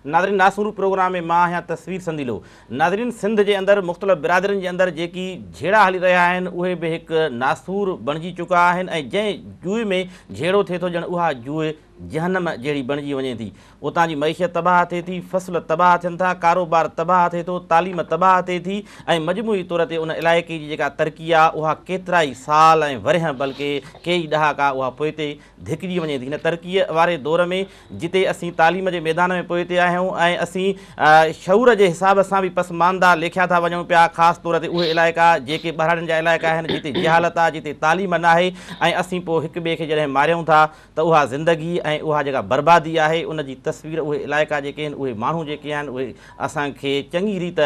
ناظرين ناسور پروگرام ۾ مان آهيان تصوير سنديلو. ناظرين سنڌ جي اندر مختلف برادرين جي اندر جيڪي جهيڙا هلي رهيا آهن اهي به هڪ ناسور بڻجي چڪا آهن ۽ جنهن جوء ۾ جهيڙو ٿئي ٿو ڄڻ اها جوء جهنم جهڙي بڻجي وڃي ٿي. اتان جي معيشت تباهه ٿئي ٿي، فصل تباهه ٿين ٿا، ڪاروبار تباهه ٿئي ٿو، تعليم تباهه ٿئي ٿي ۽ مجموعي طور تي ان علائقي جي جيڪا ترقي آهي اها ڪيترائي سال ۽ ورهيه بلڪه ڪيئي ڏهاڪا اها پوئتي ڌڪجي وڃي ٿي. هن ترقيء واري دور ۾ جتي اسين تعليم جي ميدان ۾ پوئتي آهيون ۽ اسين شعور جي حساب سان به پسمانده ليکيا ٿا وڃون پيا، خاص طور تي اهي علائقا جيڪي ٻهراڙين جا علائقا آهن جتي جهالت آهي، جتي تعليم ناهي ۽ اسين پوء هڪ ٻئي کي جڏهن ماريون ٿا ته اها زندگي ۽ اها جيڪا بربادي آهي ان جي تصوير اهي علائقا جيڪي آهن اهي ماڻهو جيڪي آهن اهي اسان کي چڱي ريت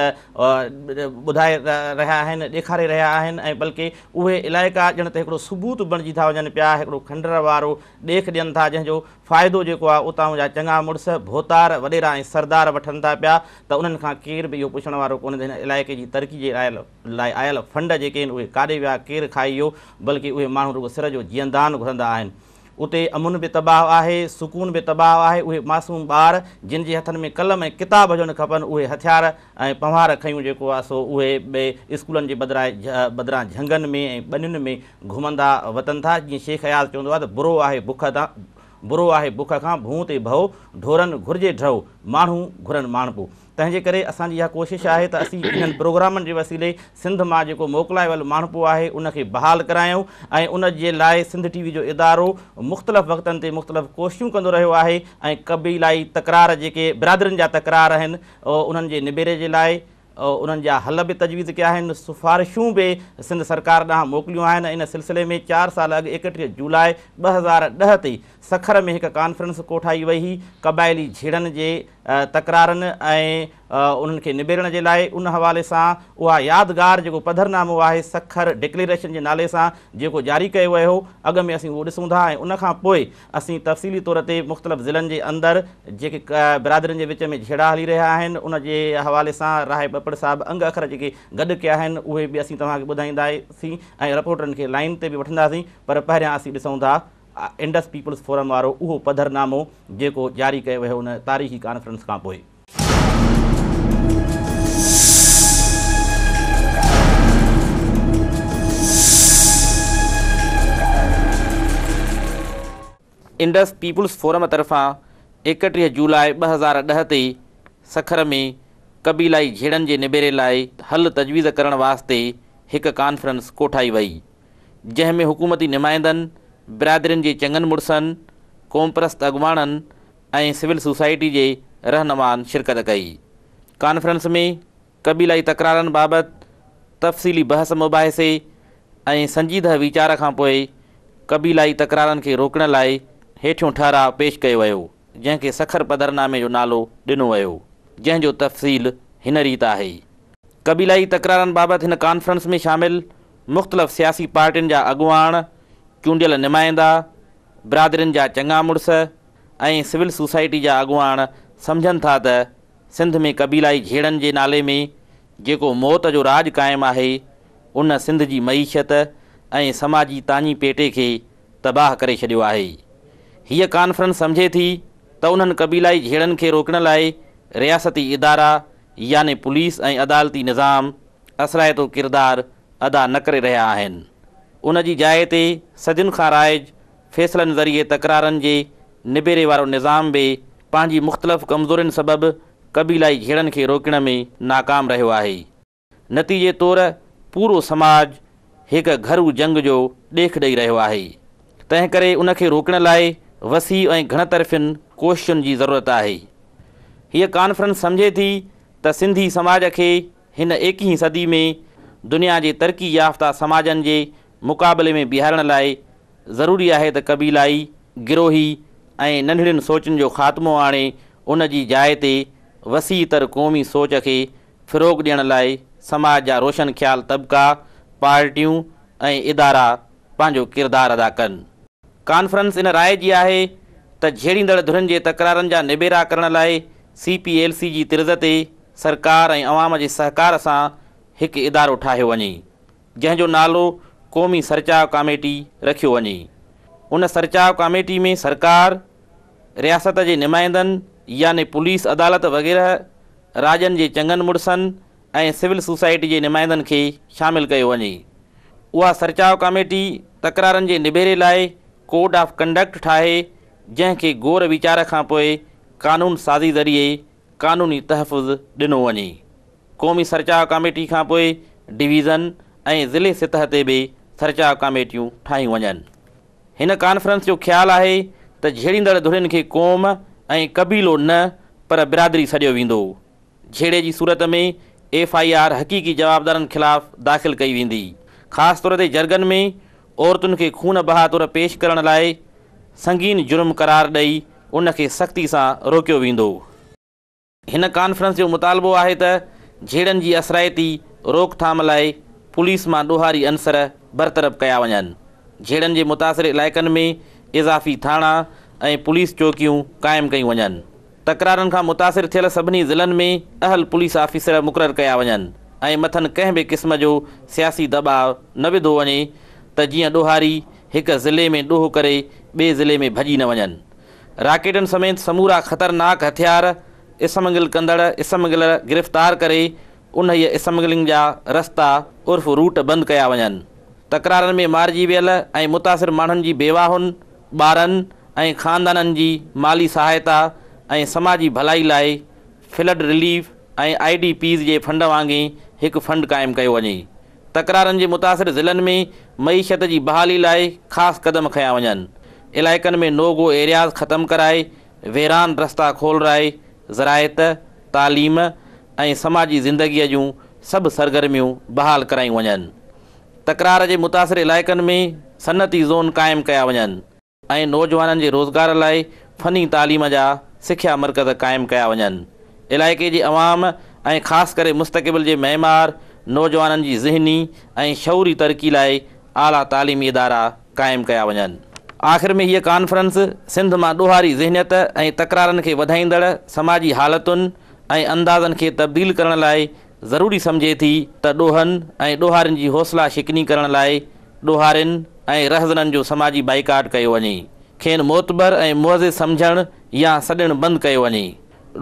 ٻڌائي رهيا آهن، ڏيکاري رهيا آهن ۽ بلڪه اهي علائقا ڄڻ ته هڪڙو ثبوت بڻجي ٿا وڃن پيا، هڪڙو کنڊر وارو ڏيک ڏين ٿا جنهن جو فائدو جيڪو آهي اتان جا چڱا مڙس، ڀوتار، وڏيرا ۽ سردار وٺن ٿا پيا ته انهن کان ڪير به اهو پڇڻ وارو ڪونهي ته هن علائقي جي ترقي جي لاء آيل فنڊ جيڪي آهن اهي ڪاڏي ويا، ڪير کائي ويو، بلڪه اهي ماڻهو رڳو سر جو جيئندان گهرندا آهن. اتي امن به تباهه آهي، سڪون به تباهه آهي، اهي معصوم ٻار جن جي هٿن ۾ قلم ۽ ڪتاب هجڻ کپن اهي هٿيار ۽ پنهوار کنيون جيڪو آهي سو اهي به اسڪولن جي بدران جهنگن ۾ ۽ ٻنين ۾ گهمندا وتن ٿا. جيئن شيخ اياز چوندو آهي ته برو آهي بک تان برو آهي بک کان ڀونء تي ڀؤ، ڍورن گهرجي ڍؤ، ماڻهو گهرن ماڻهپو. تنهن جي ڪري اسان جي اها ڪوشش آهي ته اسين انهن پروگرامن جي وسيلي سنڌ مان جيڪو موڪلائي ويل ماڻهپو آهي ان کي بحال ڪرايون ۽ ان جي لاء سنڌ ٽي وي جو ادارو مختلف وقتن تي مختلف ڪوششون ڪندو رهيو آهي ۽ قبيلائي تڪرار جيڪي برادرين جا تڪرار آهن انهن جي نبيري جي لاء انهن جا حل به تجويز ڪيا آهن، سفارشون به سنڌ سرڪار ڏانهن موڪليون آهن ۽ ان سلسلي ۾ 4 سال اڳ 31 جولاء 2010 تي سکر ۾ هڪ ڪانفرنس ڪوٺائي وئي هئي قبائلي جهيڙن جي تڪرارن ۽ انهن کي نبيرڻ جي لاء. ان حوالي سان اها يادگار جيڪو پڌرنامو آهي سکر ڊڪليريشن جي نالي سان جيڪو جاري ڪيو ويو هو اڳ ۾ اسين اهو ڏسون ٿا ۽ ان کان پوء اسين تفصيلي طور تي مختلف ضلعن جي اندر جيڪي برادرين جي وچ ۾ جهيڙا هلي رهيا آهن ان جي حوالي سان راهي ٻپڙ صاحب انگ اکر جيڪي گڏ ڪيا آهن اهي به اسين توهان کي ٻڌائينداسين ۽ رپورٽرن کي لائين تي به وٺنداسين پر پهريان اسين ڏسون ٿا انڊس پيپلز فورم وارو اهو پڌرنامو جيڪو جاري ڪيو ويو ان تاريخي ڪانفرنس کان پوء. انڊس پيپلز فورم طرفان 31 جولاء 2010 تي سکر ۾ قبيلائي جهيڙن جي نبيري لاء حل تجويز ڪرڻ واسطي هڪ ڪانفرنس ڪوٺائي وئي. جنهن ۾ حڪومتي نمائندن، برادرين جي چڱن مڙسن، قومپرست اڳواڻن ۽ سول سوسائٽي جي رهنمائن شرڪت ڪئي. ڪانفرنس ۾ قبيلائي تڪرارن بابت تفصيلي بحث مباحثي ۽ سنجيده ويچار کانپوء قبيلائي تڪرارن کي روڪڻ لاء هيٺيون ٺهراء پيش ڪيو ويو، جنهن کي سکر پڌرنامي جو نالو ڏنو ويو، جنهن جو تفصيل هن ريت آهي. قبيلائي تڪرارن بابت هن ڪانفرنس ۾ شامل مختلف سياسي پارٽين جا اڳواڻ، چونڊيل نمائندا، برادرين جا چڱا مڙس ۽ سول سوسائٽي جا اڳواڻ سمجهن ٿا ته سنڌ ۾ قبيلائي جهيڙن جي نالي ۾ جيڪو موت جو راڄ قائم آهي ان سنڌ جي معيشت ۽ سماجي تاڃي پيٽي کي تباهه ڪري ڇڏيو آهي. هيء ڪانفرنس سمجهي ٿي ته انهن قبيلائي جهيڙن کي روڪڻ لاء رياستي ادارا يعني پوليس ۽ عدالتي نظام اثرائتو ڪردار ادا نه ڪري رهيا آهن. ان جي جاء تي صدين کان رائج فيصلن ذريعي تڪرارن جي نبيري وارو نظام به پنهنجي مختلف ڪمزورين سبب قبيلائي جهيڙن کي روڪڻ ۾ ناڪام رهيو آهي. نتيجي طور پورو سماج هڪ گهرو جنگ جو ڏيک ڏئي رهيو آهي. تنهن ڪري ان کي روڪڻ لاء وسيع ۽ گهڻ طرفين ڪوششن جي ضرورت آهي. هيء ڪانفرنس سمجهي ٿي ته سنڌي سماج کي هن ايڪيهين صدي ۾ دنيا جي ترقي يافته سماجن جي مقابلي ۾ بيهارڻ لاء ضروري آهي ته قبيلائي، گروهي ۽ ننڍڙين سوچن جو خاتمو آڻي ان جي جاء تي وسيع تر قومي سوچ کي فروغ ڏيڻ لاء سماج جا روشن خيال طبقا، پارٽيون ۽ ادارا پنهنجو ڪردار ادا ڪن. ڪانفرنس ان راء جي آهي ته جهيڙيندڙ ڌرين جي تڪرارن جا نبيرا ڪرڻ لاء سي پي ايل سي جي طرز تي سرڪار ۽ عوام جي سهڪار سان هڪ ادارو ٺاهيو وڃي، جنهن جو نالو قومي سرچاء ڪاميٽي رکيو وڃي. ان سرچاء ڪاميٽي ۾ سرڪار، رياست جي نمائندن يعني پوليس عدالت وغيره، راڄن جي چڱن مڙسن ۽ سول سوسائٽي جي نمائندن کي شامل ڪيو وڃي. اها سرچاء ڪاميٽي تڪرارن جي نبيري لاء ڪوڊ آف ڪنڊڪٽ ٺاهي، جنهن کي غور ويچار کان پوء قانون سازي ذريعي قانوني تحفظ ڏنو وڃي. قومي سرچاء ڪاميٽي کان پوء ڊويزن ۽ ضلعي سطح تي به سرچاء ڪاميٽيون ٺاهيون وڃن. هن ڪانفرنس جو خيال آهي ته جهيڙيندڙ ڌرين کي قوم ۽ قبيلو نه پر برادري سڏيو ويندو. جهيڙي جي صورت ۾ ايف I R حقيقي جوابدارن خلاف داخل ڪئي ويندي. خاص طور تي جرڳن ۾ عورتن کي خون بها طور پيش ڪرڻ لاء سنگين جرم قرار ڏئي ان کي سختي سان روڪيو ويندو. هن ڪانفرنس جو مطالبو آهي ته جهيڙن جي اثرائتي روڪٿام لاء پوليس مان ڏوهاري عنصر برطرف ڪيا وڃن، جهيڙن جي متاثر علائقن ۾ اضافي ٿاڻا ۽ پوليس چوڪيون قائم ڪيون وڃن، تڪرارن کان متاثر ٿيل سڀني ضلعن ۾ اهل پوليس آفيسر مقرر ڪيا وڃن ۽ مٿن ڪنهن به قسم جو سياسي دٻاء نه وڌو وڃي ته جيئن ڏوهاري هڪ ضلعي ۾ ڏوهه ڪري ٻئي ضلعي ۾ ڀڄي نه وڃن. راڪيٽن سميت سمورا خطرناڪ هٿيار اسمگل ڪندڙ اسمگلر گرفتار ڪري انهيء اسمگلنگ جا رستا عرف روٽ بند ڪيا وڃن. تڪرارن ۾ مارجي ويل ۽ متاثر ماڻهن جي بيواهن، ٻارن ۽ خاندانن جي مالي سهائتا ۽ سماجي ڀلائي لاء flood relief ۽ I D Ps جي فنڊ وانگي هڪ فنڊ قائم ڪيو وڃي. تڪرارن جي متاثر ضلعن ۾ معيشت جي بحالي لاء خاص قدم کنيا وڃن. علائقن ۾ نو گو ايرياز ختم ڪرائي ويران رستا کولرائي زراعت، تعليم ۽ سماجي زندگيء جون سڀ سرگرميون بحال ڪرايون وڃن. تڪرار جي متاثر علائقن ۾ صنعتي زون قائم ڪيا وڃن. ۽ نوجوانن جي روزگار لاء فني تعليم جا سکيا مرڪز قائم ڪيا وڃن. علائقي جي عوام ۽ خاص ڪري مستقبل جي معمار نوجوانن جي ذهني ۽ شعوري ترقي لاء اعليٰ تعليمي ادارا قائم ڪيا وڃن. آخر ۾ هيء ڪانفرنس سنڌ مان ڏوهاري ذهنيت ۽ تڪرارن کي وڌائيندڙ سماجي حالتن ۽ اندازن کي تبديل ڪرڻ لاء ضروري سمجهي ٿي ته ڏوهن ۽ ڏوهارين جي حوصلا شڪني ڪرڻ لاء ڏوهارين ۽ رهزنن جو سماجي بائيڪاٽ ڪيو وڃي، کين معتبر ۽ معزز سمجهڻ يا سڏڻ بند ڪيو وڃي،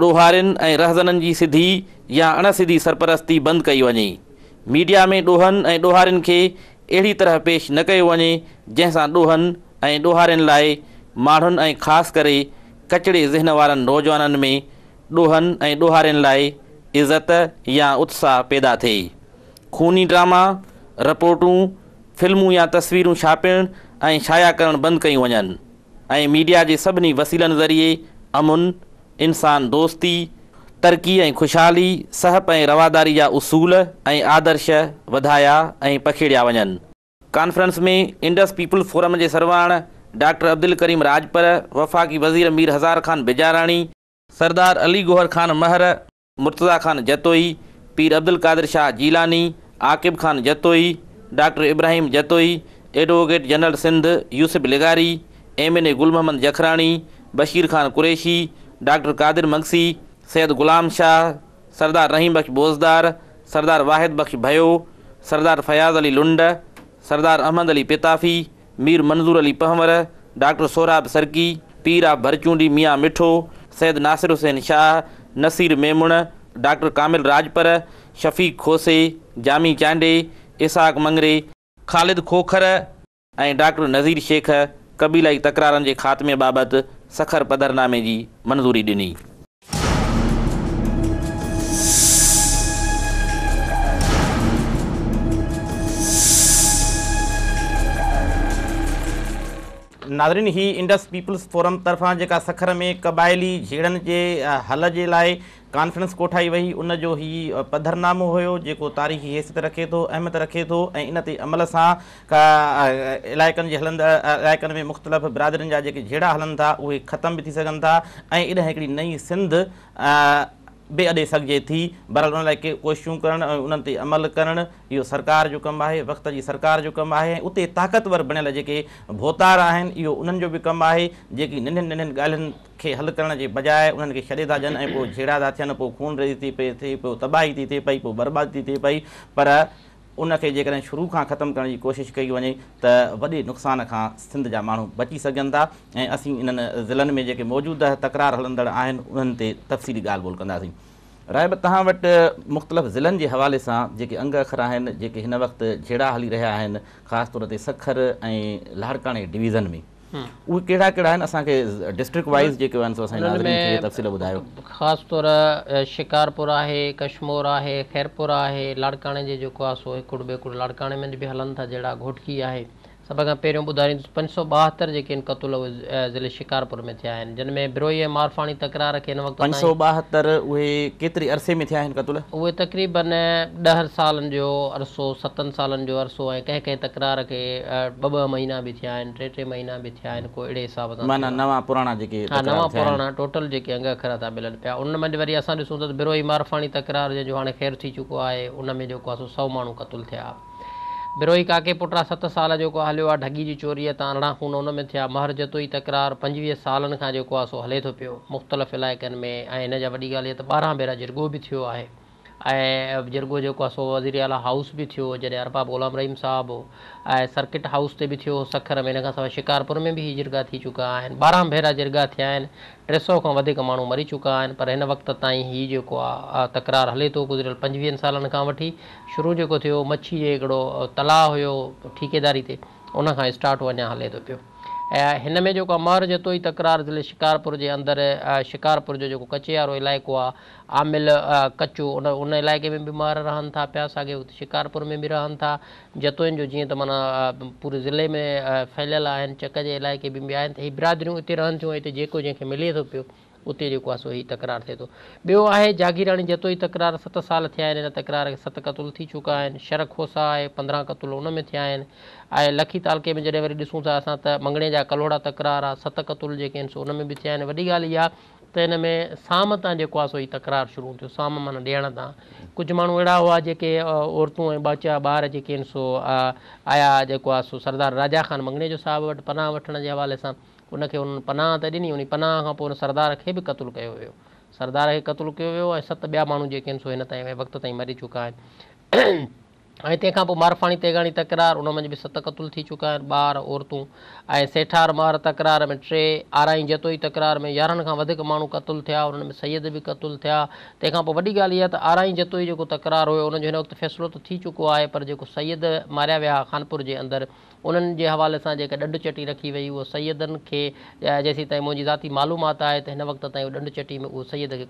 ڏوهارين ۽ رهزنن جي سڌي يا اڻ سڌي سرپرستي بند ڪئي وڃي، ميڊيا ۾ ڏوهن ۽ ڏوهارين کي اهڙي طرح پيش نه ڪيو وڃي جنهن سان ڏوهن ۽ ڏوهارين لاء ماڻهن ۽ خاص ڪري ڪچڙي ذهن وارن نوجوانن ۾ ڏوهن ۽ ڏوهارين لاء عزت يا اتساهه پيدا ٿئي. خوني ڊراما، رپورٽون، فلمون يا تصويرون ڇاپڻ ۽ شايع ڪرڻ بند ڪيون وڃن ۽ ميڊيا جي سڀني وسيلن ذريعي امن، انسان دوستي، ترقي ۽ خوشحالي، سهپ ۽ رواداري جا اصول ۽ آدرش وڌايا ۽ پکيڙيا وڃن. ڪانفرنس ۾ انڊس پيپلز فورم جي سرواڻ ڊاڪٽر عبدالڪريم راڄپر، وفاقي وزير مير هزار خان بجاراڻي، سردار علي گوهر خان مهر، مرتضيٰ خان جتوئي، پير Abdul Qadir Shah Jilani, Aqib Khan Jatoi, doctor Ibrahim Jatoi, advocate general Sindh Yousuf لغاري، M N A Gul Muhammad Jakhrani, Bashir Khan Qureshi, doctor Qadir Magsi, Syed Ghulam Shah, Sardar Rahim Bakhsh Bozdar, Sardar Wahid Bakhsh Bhayo, Sardar Fayaz Ali Lund, Sardar Ahmed Ali Pitafi, Mir Manzoor Ali Panhwar, doctor Sohrab Sarki, Pir of Bharchundi Mian Mitho, Syed Nasir Hussain Shah, Naseer Memon, doctor Kamil Rajpar, Shafiq Khoso, Jami Chandio, Ishaq Mangri, Khalid Khokhar ۽ doctor Nazir Shaikh قبيلائي تڪرارن جي خاتمي بابت سکر پڌرنامي جي منظوري ڏني. ناظرين هي انڊس پيپلز فورم طرفان جيڪا سکر ۾ قبائلي جهيڙن جي حل جي لاء ڪانفرنس ڪوٺائي وئي ان جو هي پڌرنامو هيو جيڪو تاريخي حيثيت رکي ٿو اهميت رکي ٿو ۽ ان تي عمل سان علائقن جي هلندڙ علائقن ۾ مختلف برادرين جا جيڪي جهيڙا هلن ٿا اهي ختم به ٿي سگهن ٿا ۽ اڏهن هڪڙي نئين سنڌ به اڏي سگهجي ٿي بهرحال ان لاء ڪوششون ڪرڻ ۽ انهن تي عمل ڪرڻ اهو سرڪار جو ڪم آهي وقت جي سرڪار جو ڪم آهي ۽ اتي طاقتور بڻيل جيڪي ڀوتار آهن اهو انهن جو به ڪم آهي جيڪي ننڍين ننڍين ڳالهين کي حل ڪرڻ جي بجاء انهن کي ڇڏي ٿا ڏين ۽ پوء جهيڙا ٿا ٿين پوء خون ريزي ٿي پئي ٿئي پوء تباهي ٿي ٿئي پئي پوء بربادي ٿي ٿئي پئي پر ان کي جيڪڏهن شروع کان ختم ڪرڻ جي ڪوشش ڪئي وڃي ته وڏي نقصان کان سنڌ جا ماڻهو بچي سگهن ٿا ۽ اسين انهن ضلعن ۾ جيڪي موجوده تڪرار هلندڙ آهن انهن تي تفصيلي ڳالهه ٻولهه ڪنداسين. راهب توهان وٽ مختلف ضلعن جي حوالي سان جيڪي انگ اکر آهن جيڪي هن وقت جهيڙا هلي رهيا آهن خاص طور تي سکر ۽ لاڙڪاڻي ڊويزن ۾ اهي ڪهڙا ڪهڙا آهن اسان کي ڊسٽرڪٽ وائيز جيڪي آهن سو اسان جي ناظرين کي تفصيل ٻڌايو. خاص طور شڪارپور آهي، ڪشمور آهي، خيرپور آهي، لاڙڪاڻي جي جيڪو آهي سو هڪڙ ٻيڪڙ لاڙڪاڻي ۾ به هلن ٿا جهڙا گهوٽڪي آهي. سڀ کان پهريون ٻڌاريندس 572 جيڪي آهن قتل اهي ضلعي شڪارپور ۾ ٿيا آهن جن ۾ بروهي ۽ مارفاڻي تڪرار کي هن وقت تائين. 572 اهي ڪيتري عرصي ۾ ٿيا آهن قتل؟ اهي تقريبن 10 سالن جو عرصو، 7 سالن جو عرصو ۽ ڪنهن ڪنهن تڪرار کي ٻه ٻه مهينا به ٿيا آهن، ٽي ٽي مهينا به ٿيا آهن، ڪو اهڙي حساب سان ٿيو معنيٰ آهي. نوان پراڻا جيڪي ها تڪرار نوان ٿيا آهن. پراڻا ٽوٽل جيڪي انگ اکر ٿا ملن پيا انهن منجهه وري اسان ڏسون ٿا ته بروهي مارفاڻي تڪرار جنهن جو هاڻي خير ٿي چڪو آهي ان ۾ جيڪو آهي سو 100 ماڻهو قتل ٿيا. بروهي ڪاڪي پٽرا 7 سال جيڪو هليو آهي ڍڳي جي چوريء تان 18 خون ان ۾ ٿيا. مهر جتوئي تڪرار 25 سالن کان جيڪو آهي سو هلي ٿو پيو مختلف علائقن ۾ ۽ هن جا وڏي ڳالهه اها ته 12 ڀيرا جرڳو به ٿيو آهي ۽ جرڳو جيڪو آهي سو وزير اعليٰ هائوس به ٿيو جڏهن ارباب غلام رحيم صاحب هو ۽ سرڪٽ هائوس تي به ٿيو هو سکر ۾ ان کان سواء شڪارپور ۾ به هي جرڳا ٿي چڪا آهن 12 ڀيرا جرڳا ٿيا آهن 300 کان وڌيڪ ماڻهو مري چڪا آهن پر هن وقت تائين هي جيڪو آ تڪرار هلي ٿو گذريل 25 سالن کان وٺي شروع جيڪو ٿيو مڇي جي هڪڙو تلاء هيو ٺيڪيداري تي ان کان اسٽارٽ هو اڃا هلي ٿو پيو ۽ هن ۾ جيڪو آ مهر جتوئي تڪرار ضلعي شڪارپور جي اندر شڪارپور جو جيڪو ڪچي وارو علائقو آ عامل ڪچو ان ان علائقي ۾ به مهر رهن ٿا پيا ساڳي وقت شڪارپور ۾ به رهن ٿا جتوئين جو جيئن ته معنيٰ پوري ضلعي ۾ ڦهليل آهن چڪ جي علائقي ۾ به آهن ته هي برادريون اتي رهن ٿيون ۽ اتي جيڪو جنهن کي ملي ٿو پيو اتي جيڪو آهي سو هي تڪرار ٿئي ٿو. ٻيو آهي جاگيراڻي جتوئي تڪرار 7 سال ٿيا آهن ان تڪرار کي 7 قتل ٿي چڪا آهن شر کوسا آهي 15 قتل ان ۾ ٿيا آهن ۽ لکي تعلقي ۾ جڏهن وري ڏسون ٿا اسان ته مڱڻي جا ڪلهوڙا تڪرار آهي 7 قتل جيڪي آهن سو ان ۾ به ٿيا آهن وڏي ڳالهه اها ته ان ۾ سام تان جيڪو آهي سو هي تڪرار شروع ٿيو سام معنيٰ ڏيڻ تان ڪجهه ماڻهو اهڙا هئا جيڪي عورتون ۽ ٻچا ٻار جيڪي آهن سو آيا جيڪو آهي سو سردار راجا خان مڱڻيجو صاحب وٽ پناهه وٺڻ جي حوالي سان ان کي انهن پناهه ته ڏني ان پناهه کان پوء ان سردار کي به قتل ڪيو ويو سردار کي قتل ڪيو ويو ۽ 7 ٻيا ماڻهو جيڪي آهن سو هن تائين وقت تائين مري چڪا آهن ۽ تنهن کان پوء مارفاڻي تيغاڻي تڪرار ان منجهه به 7 قتل ٿي چڪا آهن ٻار عورتون ۽ سيٺار مهر تڪرار ۾ 3 آرائين جتوئي تڪرار ۾ 11 کان وڌيڪ ماڻهو قتل ٿيا انهن ۾ سيد به قتل ٿيا تنهن کان پوء وڏي ڳالهه اها ته آرائين جتوئي جيڪو تڪرار هيو ان جو هن وقت فيصلو ته ٿي چڪو آهي پر جيڪو سيد ماريا ويا خانپور جي اندر انهن جي حوالي سان جيڪا ڏنڊ چٽي رکي وئي اهو سيدن کي جيسين تائين منهنجي ذاتي معلومات آهي ته هن وقت تائين ڏنڊ چٽي ۾ اهو سيد کي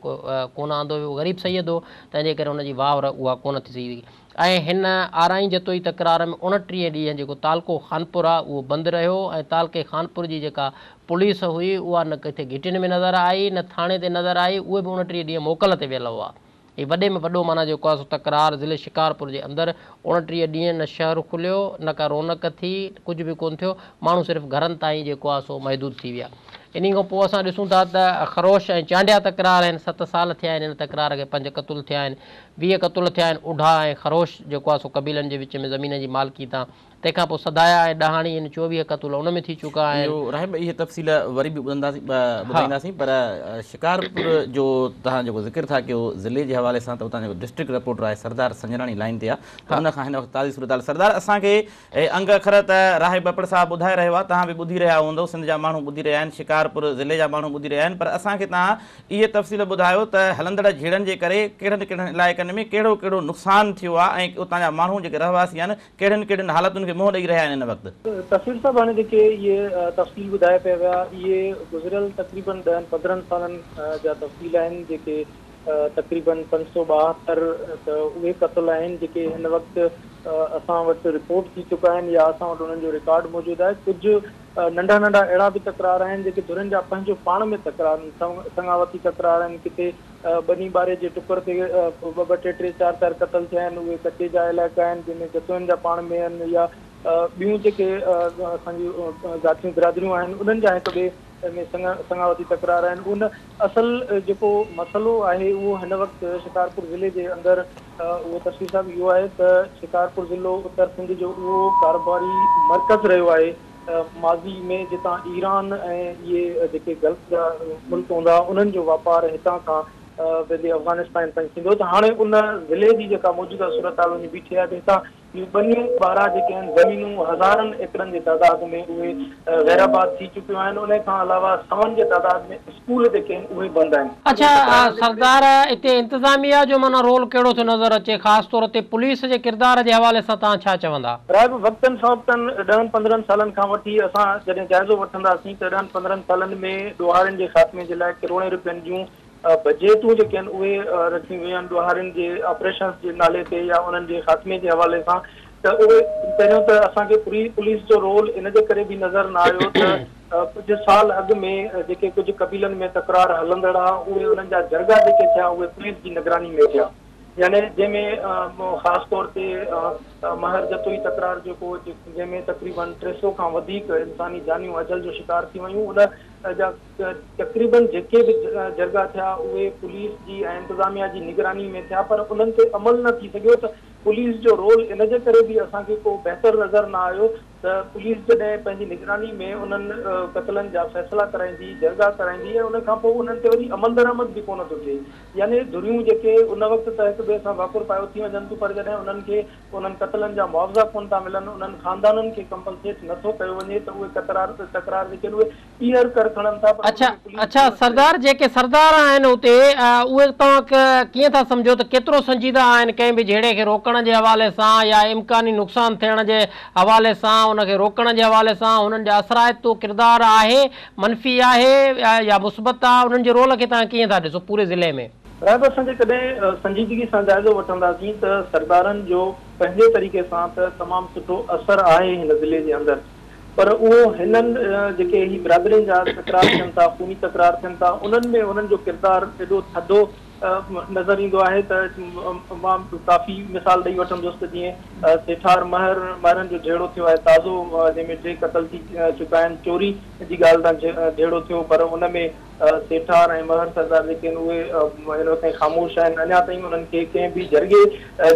ڪونه آندو ويو غريب سيد هو تنهن جي ڪري ان جي واهر اها ڪونه ٿي سگهي ۽ هن آرائين جتوئي تڪرار ۾ 29 ڏينهن جيڪو تعلقو خانپور آ اهو بند رهيو ۽ تعلقي خانپور جي جيڪا پوليس هئي اها نه ڪٿي گهٽين ۾ نظر آئي نه ٿاڻي تي نظر آئي اهي به 29 ڏينهن موڪل تي ويل هئا هي وڏي ۾ وڏو معنيٰ جيڪو آ سو تڪرار ضلعي شڪارپور جي اندر 29 ڏينهن نه شهر کليو نه ڪا رونق ٿي ڪجهه به ڪونه ٿيو ماڻهو صرف گهرن تائين جيڪو آ سو محدود ٿي ويا انهي کان پوء اسان ڏسون ٿا ته خروش ۽ چانڊيا تڪرار آهن 7 سال ٿيا آهن هن تڪرار کي 5 قتل ٿيا آهن 20 قتل ٿيا آهن اڍا ۽ خروش جيڪو آهي سو قبيلن جي وچ ۾ زمين جي مالڪي تان تنهن کان پوء سڌايا ۽ ڏهاڻي آهن 24 قتل ان ۾ ٿي چڪا آهن. اهو راهب اهي تفصيل وري به ٻڌنداسين ٻڌائينداسين پر شڪارپور جو توهان جيڪو ذڪر ٿا ڪيو ضلعي جي حوالي سان ته اتان جيڪو ڊسٽرڪٽ رپورٽر آهي سردار سنجراڻي لائين تي آهي ته ان کان هن وقت تازي صورتحال سردار اسان کي انگ اکر ته راهب ٻپڙ صاحب ٻڌائي رهيو آهي توهان به ٻڌي رهيا هوندؤ سنڌ جا ماڻهو ٻڌي رهيا آهن شڪارپور ضلعي جا ماڻهو ٻڌي رهيا آهن پر اسان کي توهان اهي تفصيل ٻڌايو ته هلندڙ جهيڙن جي ڪري ڪهڙن ڪهڙن علائقن ۾ ڪهڙو ڪهڙو نقصان ٿيو آهي ۽ اتان جا ماڻهو جيڪي رهواسي آهن ڪهڙين ڪهڙين حالتن کي منهن ڏئي رهيا آهن هن وقت. تصوير صاحب هاڻي جيڪي اهي تفصيل ٻڌايا پيا ويا اهي گذريل تقريبن 10 15 سالن جا تفصيل آهن جيڪي تقريبن 572 ته اهي قتل آهن جيڪي هن وقت اسان وٽ رپورٽ ٿي چڪا آهن يا اسان وٽ انهن جو رڪارڊ موجود آهي ڪجهه ننڍا ننڍا اهڙا به تڪرار آهن جيڪي ڌرين جا پنهنجو پاڻ ۾ تڪرار آهن سڱاوتي تڪرار آهن ڪٿي ٻني ٻاري جي ٽڪر تي ٻه ٻه ٽي ٽي چار چار قتل ٿيا آهن اهي ڪچي جا علائقا آهن جنهن ۾ جتوئين جا پاڻ ۾ آهن يا ٻيون جيڪي اسان جون ذاتيون برادريون آهن انهن جا هڪ ٻئي ۾ سڱاوتي تڪرار آهن ان اصل جيڪو مسئلو آهي اهو هن وقت شڪارپور ضلعي جي اندر اهو تصوير صاحب اهو آهي ته شڪارپور ضلعو اتر سنڌ جو اهو ڪاروباري مرڪز رهيو آهي ماضي ۾ جتان ايران ۽ اهي جيڪي گلف جا ملڪ هوندا هئا انهن جو واپار هتان کان ويندي افغانستان تائين ٿيندو ته هاڻي ان ضلعي جي جيڪا موجوده صورتحال وڃي بيٺي آهي ته هتان اهي ٻنيون ٻارا جيڪي آهن زمينون هزارن ايڪڙن جي تعداد ۾ اهي غير آباد ٿي چڪيون آهن انهي کان علاوه سون جي تعداد ۾ اسڪول جيڪي آهن اهي بند آهن. اڇا سردار اتي انتظاميا جو معنيٰ رول ڪهڙو ٿو نظر اچي خاص طور تي پوليس جي ڪردار جي حوالي سان توهان ڇا چوندا؟ راهب وقتن فوقتن ڏهن پندرهن سالن کان وٺي اسان جڏهن جائزو وٺنداسين ته ڏهن پندرهن سالن ۾ ڏوهارين جي خاتمي جي لاء ڪروڙين روپين جون بجيٽون جيڪي آهن اهي رکيون ويون آهن ڏوهارين جي آپريشنز جي نالي تي يا انهن جي خاتمي جي حوالي سان ته اهي پهريون ته اسان کي پوليس جو رول ان جي ڪري به نظر نه آيو ته ڪجهه سال اڳ ۾ جيڪي ڪجهه قبيلن ۾ تڪرار هلندڙ ها اهي انهن جا جرڳا جيڪي ٿيا اهي پوليس جي نگراني ۾ ٿيا يعني جنهن ۾ خاص طور تي مهر جتوئي تڪرار جيڪو جنهن ۾ تقريبن 300 کان وڌيڪ انساني جانيون اجل جو شڪار ٿي ويون ان جا تقريبن جيڪي به جرڳا ٿيا اهي پوليس جي ۽ انتظاميا جي نگراني ۾ ٿيا پر انهن تي عمل نه ٿي سگهيو ته پوليس جو رول ان جي ڪري به اسان کي ڪو بهتر نظر نه آيو ته پوليس جڏهن پنهنجي نگراني ۾ انهن قتلن جا فيصلا ڪرائيندي جرڳا ڪرائيندي ۽ ان کان پوء انهن تي وري عملدرآمد به ڪونه ٿو ٿئي يعني ڌريون جيڪي ان وقت ته هڪ ٻئي سان ڀاڪر پايو ٿي وڃن ٿيون پر جڏهن انهن کي انهن قتلن جا معاوضا ڪونه ٿا ملن انهن خاندانن کي ڪمپنسيٽ نه ٿو ڪيو وڃي ته اهي قترار تڪرار جيڪي آهن اهي ٻيهر ڪر کڻن ٿا پر اڇا ان ۾ پوليس اڇا جي سردار جيڪي سردار آهن اتي اهي توهان ڪيئن ٿا سمجهو ته ڪيترو سنجيده آهن ڪنهن به جهيڙي کي روڪڻ جي حوالي سان يا امڪاني نقصان ٿيڻ جي حوالي سان ان کي روڪڻ جي حوالي سان هنن جا اثرائتو ڪردار آهي منفي آهي يا مثبت آهي انهن جي رول کي توهان ڪيئن ٿا ڏسو پوري ضلعي ۾. راهب اسان جيڪڏهن سنجيدگي سان جائزو وٺنداسين ته سردارن جو پنهنجي طريقي سان ته تمام سٺو اثر آهي هن ضلعي جي اندر پر اهو هنن جيڪي هي برادرين جا تڪرار ٿين ٿا، خوني تڪرار ٿين ٿا، انهن ۾ انهن جو ڪردار ايڏو ٿڌو نظر ايندو آهي ته مان ڪافي مثال ڏئي وٺندس ته جيئن سيٺار مهر مهرن جو جهيڙو ٿيو آهي تازو جنهن ۾ 3 قتل ٿي چڪا آهن، چوري جي ڳالهه تان جهيڙو ٿيو پر ان ۾ سيٺار ۽ مهر سردار جيڪي آهن اهي هن وقت تائين خاموش آهن اڃا تائين انهن کي ڪنهن به جرڳي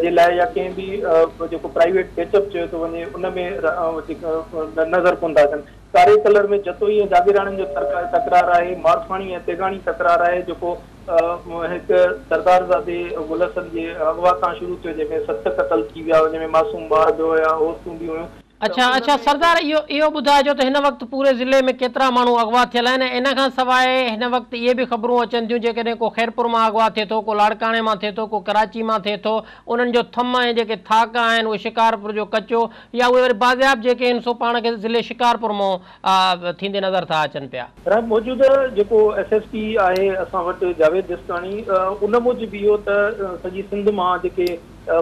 جي لاء يا ڪنهن به جيڪو پرائيويٽ پيچ اپ چيو ٿو وڃي ان ۾ نظر ڪونه ٿا اچن. ڪاري ڪلر ۾ جتوئي ۽ جاگيراڻين جو تڪرار آهي، مارفاڻي ۽ تيغاڻي تڪرار آهي جيڪو هڪ سردار زادي گل حسن جي اغوا تان شروع ٿيو جنهن ۾ 7 قتل ٿي ويا جنهن ۾ معصوم ٻار به هيا عورتون به هيون ته اڇا ان اڇا ۾ سردار اهو اهو ٻڌائجو ته هن وقت پوري ضلعي ۾ ڪيترا ماڻهو اغوا ٿيل آهن ۽ ان کان سواء هن وقت اهي به خبرون اچن ٿيون جيڪڏهن ڪو خيرپور مان اغوا ٿئي ٿو ڪو لاڙڪاڻي مان ٿئي ٿو ڪو ڪراچي مان ٿئي ٿو انهن جو ٿم ۽ جيڪي ٿاڪ آهن اهي شڪارپور جو ڪچو يا اهي وري بازياب جيڪي آهن سو پاڻ کي ضلعي شڪارپور مان ٿيندي نظر ٿا اچن پيا. رب موجوده جيڪو ايس ايس پي آهي اسان وٽ جاويد جسڪاڻي ان موجب اهو ته سڄي سنڌ مان جيڪي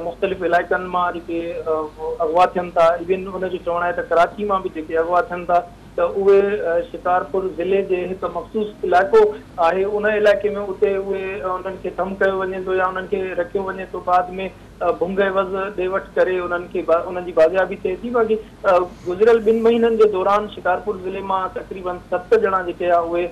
مختلف علائقن مان جيڪي اغوا ٿين ٿا ايون ان جو چوڻ آهي ته ڪراچي مان به جيڪي اغوا ٿين ٿا ته اهي شڪارپور ضلعي جي هڪ مخصوص علائقو آهي ان علائقي ۾ اتي اهي انهن کي ٿم ڪيو وڃي ٿو يا انهن کي رکيو وڃي ٿو بعد ۾ ڀنگ عيوض ڏي وٺ ڪري انهن کي انهن جي بازيابي ٿئي ٿي باقي گذريل 2 مهينن جي دوران شڪارپور ضلعي مان تقريبن 7 ڄڻا جيڪي آهي اهي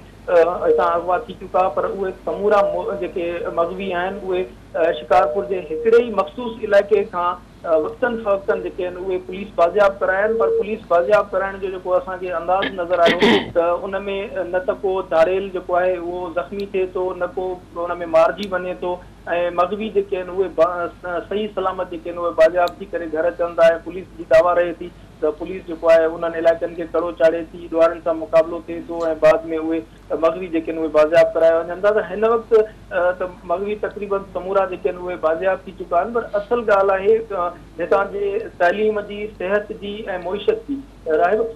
هتان اغوا ٿي چڪا پر اهي سمورا جيڪي مغوي آهن اهي شڪارپور جي هڪڙي ئي مخصوص علائقي کان وقتن فوقتن جيڪي آهن اهي پوليس بازياب ڪرايا آهن پر پوليس بازياب ڪرائڻ جو جيڪو اسان کي انداز نظر آيو ته ان ۾ نه ته ڪو ڌاڙيل جيڪو آهي اهو زخمي ٿئي ٿو نه ڪو ان ۾ مارجي وڃي ٿو ۽ مغوي جيڪي آهن اهي صحيح سلامت جيڪي آهن اهي بازياب ٿي ڪري گهر اچن ٿا ۽ پوليس جي دعويٰ رهي ٿي ته پوليس جيڪو آهي انهن علائقن کي ڪڙو چاڙهي ٿي ڏوهارين سان مقابلو ٿئي ٿو ۽ بعد ۾ اهي مغوي جيڪي آهن اهي بازياب ڪرايا وڃن ٿا ته هن وقت ته مغوي تقريبن سمورا جيڪي آهن اهي بازياب ٿي چڪا آهن پر اصل ڳالهه آهي هتان جي تعليم جي صحت جي ۽ معيشت جي راهب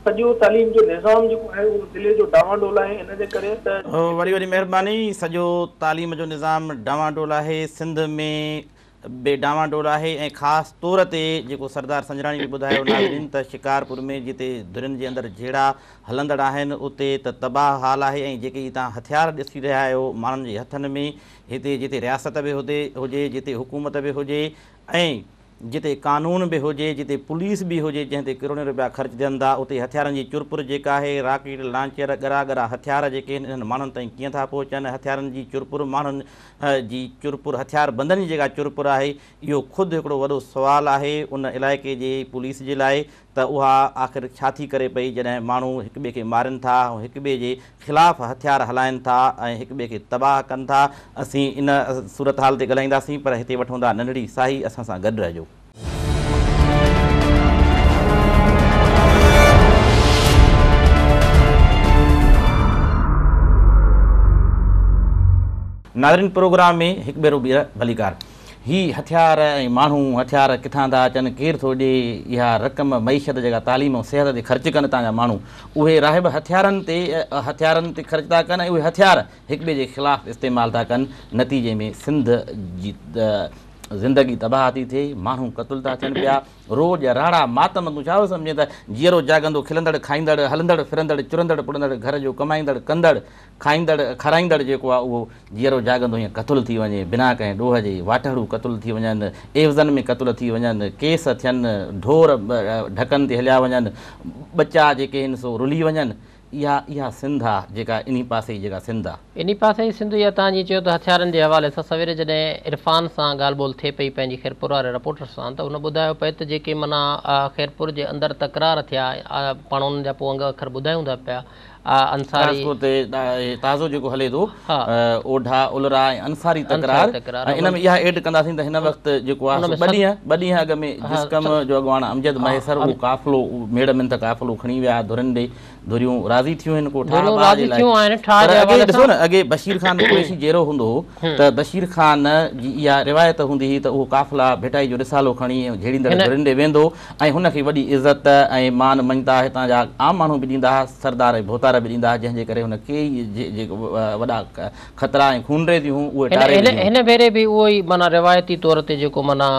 سڄو تعليم جو نظام جيڪو آهي اهو ضلعي جو ڊانوانڊول آهي ان جي ڪري ته وڏي وڏي مهرباني سڄو تعليم جو نظام ڊانوانڊول آهي سنڌ ۾ به ڊانوانڊول آهي ۽ خاص طور تي جيڪو سردار سنجراڻي به ٻڌايو ناظرين ته شڪارپور ۾ جتي ڌرين جي اندر جهيڙا هلندڙ آهن اتي ته تباهه حال آهي ۽ جيڪي هتان هٿيار ڏسي رهيا آهيو ماڻهن جي هٿن ۾ هتي جتي رياست به هجي جتي حڪومت به هجي ۽ جتي قانون به هجي جتي پوليس به هجي جنهن تي ڪروڙين رپيا خرچ ٿين ٿا اتي هٿيارن جي چرپر جيڪا آهي راڪيٽ لانچر ڳرا ڳرا هٿيار جيڪي آهن انهن ماڻهن تائين ڪيئن ٿا پهچن هٿيارن جي چرپر ماڻهن جي چرپر هٿيار بندن جي جيڪا چرپر آهي اهو خود هڪڙو وڏو سوال آهي ان علائقي جي پوليس جي لاء ته اها آخر ڇا ٿي ڪري پئي جڏهن ماڻهو هڪ ٻئي کي مارين ٿا ۽ هڪ ٻئي جي خلاف هٿيار هلائين ٿا ۽ هڪ ٻئي کي تباهه ڪن ٿا اسين ان صورتحال تي ڳالهائينداسين پر هتي وٺون ٿا ننڍڙي ساهي اسان سان گڏ رهجو. ناظرين پروگرام ۾ هڪ ڀيرو ٻيهر ڀليڪار. هي هٿيار ۽ ماڻهو هٿيار ڪٿان ٿا اچن، ڪير ٿو ڏي اها رقم معيشت جيڪا تعليم ۽ صحت تي خرچ ڪن هتان جا ماڻهو اهي راهب هٿيارن تي هٿيارن تي خرچ ٿا ڪن ۽ اهي هٿيار هڪ ٻئي جي خلاف استعمال ٿا ڪن نتيجي ۾ سنڌ جي زندگي تباهه ٿي ٿئي ماڻهو قتل ٿا ٿين پيا روڄ راڙا ماتم تون ڇا ٿو سمجهين ته جيئرو جاڳندو کلندڙ کائيندڙ هلندڙ ڦرندڙ چرندڙ پڙندڙ گهر جو ڪمائيندڙ ڪندڙ کائيندڙ کارائيندڙ جيڪو آهي اهو جيئرو جاڳندو هيئن قتل ٿي وڃي بنا ڪنهن ڏوهه جي واٽهڙو قتل ٿي وڃن عيوضن ۾ قتل ٿي وڃن ڪيس ٿين ڍور ڍڪن تي هليا وڃن ٻچا جيڪي آهن سو رلي وڃن اها اها سنڌ آ جيڪا انهي پاسي جي جيڪا سنڌ آ. انهي پاسي جي سنڌ يا توهان جيئن چيو ته هٿيارن جي حوالي سان سويري جڏهن عرفان سان ڳالهه ٻولهه ٿئي پئي پنهنجي خيرپور واري رپورٽر سان ته هن ٻڌايو پئي ته جيڪي معنيٰ خيرپور جي اندر تڪرار ٿيا پاڻ انهن جا پوء انگ اکر ٻڌايون ٿا پيا انصاري. خاص طور تي تازو جيڪو هلي ٿو اوڍا، الرا ۽ انصاري تڪرار ۽ ان ۾ اها ايڊ ڪنداسين ته هن وقت جيڪو آهي سو ٻه ڏينهن ٻه ڏينهن اڳ ۾ جسقم جو اڳواڻ امجد مهيسر اهو قافلو ميڙ منٿ قافلو کڻي ويا ڌرين ڏي ڌريون راضي ٿيون آهن ڪو ٺاهه باهه جي لاء پر اڳي ڏسو نه اڳي بشير خان قريشي جيئرو هوندو هو ته بشير خان جي اها روايت هوندي هئي ته اهو قافلا ڀٽائي جو رسالو کڻي جهيڙيندڙ ڌرين ڏي ويندو هو ۽ هن کي وڏي عزت ۽ مان مڃتا هتان جا عام ماڻهو به ڏيندا هئا، سردار ۽ ڀوتار به ڏيندا هئا، جنهن جي ڪري هن ڪيئي جيڪي وڏا خطرا ۽ خونريزيون هيون اهي ٽاري وڌيون. هن ڀيري به اهو ئي معنيٰ روايتي طور تي جيڪو معنيٰ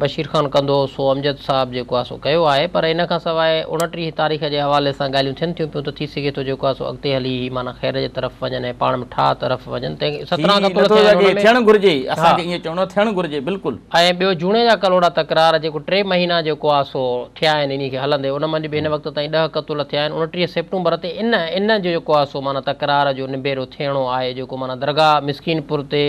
بشير خان ڪندو هو سو امجد صاحب جيڪو آهي سو ڪيو آهي پر ان کان سواء 29 تاريخ جي حوالي سان ڳالهيون ٿين ٿيون پيون ته ٿي سگهي ٿو جيڪو آهي سو اڳتي هلي هي معنيٰ خير جي طرف وڃن ۽ پاڻ ۾ ٺاهه طرف وڃن تنهن ٿي 17 قتل نٿو ٿيا آهن سگهي ان ۾ ٿيڻ گهرجي اسان ها. کي ائين چوڻو آهي ٿيڻ گهرجي بلڪل. ۽ ٻيو جوڻيجا ڪلهوڙا تڪرار جيڪو ٽي مهينا جيڪو آ سو ٿيا آهن انهي کي هلندي ان منجهه به هن وقت تائين ڏهه قتل ٿيا آهن 29 سيپٽمبر تي ان ان جو جيڪو آ سو معنيٰ تڪرار جو نبيرو ٿيڻو آهي جيڪو معنيٰ درگاهه مسڪين پور تي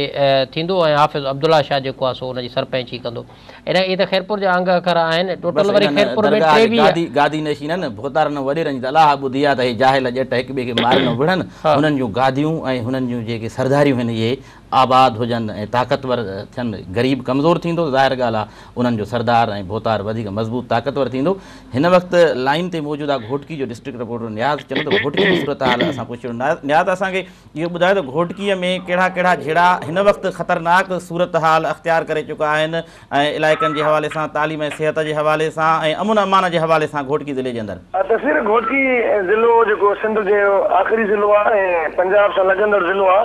ٿيندو ۽ حافظ عبدالله شاهه جيڪو آ سو ان جي سرپئنچي ڪندو ان اهي ته خيرپور جا انگ اکر آهن بس ٽوٽل وري انهن خيرپور ۾ درگاهه جي 23 گادي گادي نشينن ڀوتارن وڏيرن جي ته الله ٻڌي آ ته هي جاهل ڄٽ هڪ ٻئي کي مارن وڙهن هنن جون گاديون ۽ هنن جون جيڪي سرداريون هن اهي آباد هجن ۽ طاقتور ٿين، غريب ڪمزور ٿيندو، ظاهر ڳالهه آ انهن جو سردار ۽ ڀوتار وڌيڪ مضبوط طاقتور ٿيندو. هن وقت لائين تي موجود آ گهوٽڪي جو ڊسٽرڪٽ رپورٽر نياز چنو ته گهوٽڪي جي صورتحال اسان پڇيو نياز اسان کي اهو ٻڌايو ته گهوٽڪي ۾ ڪهڙا ڪهڙا جهيڙا هن وقت خطرناڪ صورتحال اختيار ڪري چڪا آهن ۽ علائقن جي حوالي سان تعليم ۽ صحت جي حوالي سان ۽ امن امان جي حوالي سان گهوٽڪي ضلعي جي اندر. تصوير گهوٽڪي ضلعو جيڪو سنڌ جو آخري ضلعو آ ۽ پنجاب سان لڳندڙ ضلعو آ.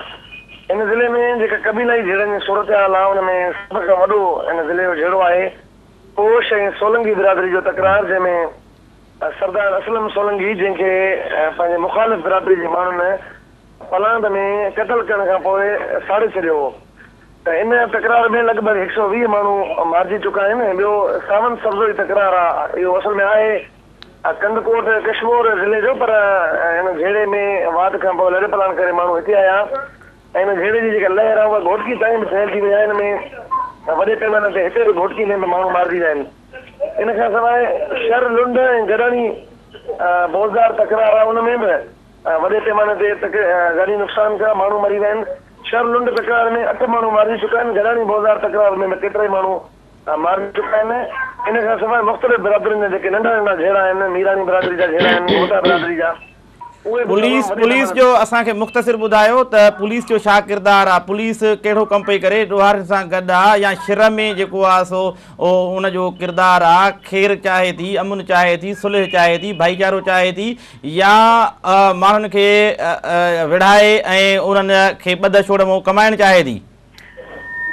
هن ضلعي ۾ جيڪا قبيلائي جهيڙن جي صورتحال آهي ان ۾ سڀ کان وڏو هن ضلعي جو جهيڙو آهي ڪوش ۽ سولنگي برادري جو تڪرار جنهن ۾ سردار اسلم سولنگي جنهن کي پنهنجي مخالف برادري جي ماڻهن پلاند ۾ قتل ڪرڻ کان پوء ساڙي ڇڏيو هو ته ان تڪرار ۾ لڳ ڀڳ هڪ سئو 20 ماڻهو مارجي چڪا آهن ۽ ٻيو ساوند سبزوئي تڪرار آهي اهو اصل ۾ آهي ڪنڌڪوٽ ڪشمور ضلعي جو پر هن جهيڙي ۾ واڌ کان پوء لڏ پلاڻ ڪري ماڻهو هتي آيا ۽ هن جهيڙي جي جيڪا لهر آهي اها گهوٽڪي تائين به ڦهلجي وئي آهي هن ۾ وڏي پيماني تي هتي به گهوٽڪي ۾ به ماڻهو مارجي ويا آهن ان کان سواء شھر لنڊ ۽ گڏاڻي بوزدار تڪرار آهي ان ۾ به وڏي پيماني تي گاڏي نقصان ٿيا ماڻهو مري ويا آهن شھر لنڊ تڪرار ۾ 8 ماڻهو مارجي چڪا آهن گڏاڻي بوزدار تڪرار ۾ به ڪيترائي ماڻهو مارجي چڪا آهن. ان کان سواء مختلف برادرين جا جيڪي ننڍا ننڍا جهيڙا آهن، ميراڻي برادري جا جهيڙا آهن، گهوٽا برادري جا، اهي به پوليس تمام وڏي پوليس پيماني جو اسان کي مختصر ٻڌايو ته پوليس جو ڇا ڪردار آ، پوليس ڪهڙو ڪم پئي ڪري، ڏوهارين سان گڏ آ يا شھر ۾ جيڪو آ سو ان جو ڪردار آ، خير چاهي ٿي، امن چاهي ٿي، صلح چاهي ٿي، ڀائيچارو چاهي ٿي يا ماڻهن کي وڙهائي ۽ انهن کي ٻڌ ڇوڙ مون ڪمائڻ چاهي ٿي.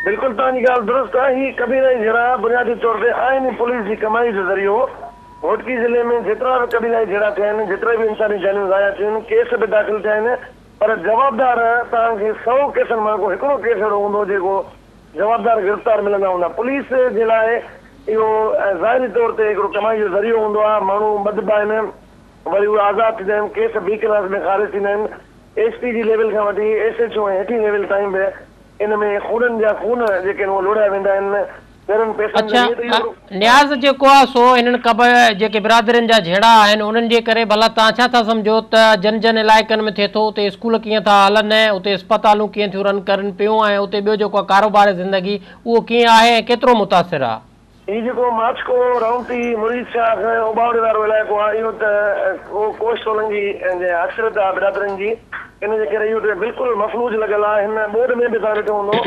بلڪل توهان جي ڳالهه درست آهي هي قبيلائي جهيڙا بنيادي طور تي آهن ئي پوليس جي ڪمائي جو ذريعو. گهوٽڪي ضلعي ۾ جيترا به قبيلائي جهيڙا ٿيا آهن جيترا به انساني جانيون ضايع ٿيون آهن ڪيس به داخل ٿيا آهن پر جوابدار توهان کي سئو ڪيسن مان ڪو هڪڙو ڪيس اهڙو هوندو جيڪو جوابدار گرفتار ملندا هوندا پوليس جي لاء اهو ظاهري طور تي هڪڙو ڪمائي جو ذريعو هوندو آهي ماڻهو ٻڌبا آهن وري اهي آزاد ٿيندا آهن ڪيس بي ڪلاس ۾ خارج ٿيندا آهن ايس پي جي ليول کان وٺي ايس ايڇ او ۽ هيٺين ليول تائين به ان ۾ خونن جا خون جيڪي آهن اهي لوڙهيا ويندا آهن ڳرن پئسن اڇا ذريعي ته اهو نياز جيڪو آ سو هنن ڪب جيڪي برادرين جا جهيڙا آهن انهن جي ڪري ڀلا توهان ڇا ٿا سمجهو ته جن جن علائقن ۾ ٿئي ٿو اتي اسڪول ڪيئن ٿا هلن اتي اسپتالون ڪيئن ٿيون رن ڪرن پيون ۽ اتي ٻيو جيڪو آ ڪاروبار زندگي اهو ڪيئن آهي ۽ ڪيترو متاثر آ. هي جيڪو ماڇڪو، رونتي، مريد شاخ ۽ اوٻاوڙي وارو علائقو آهي اهو ته ڪوش سولنگي جي اڪثريت آهي برادرين جي ان جي ڪري اهو بلڪل مفلوج لڳل آهي. هن ٻوڏ ۾ به توهان ڏٺو هوندو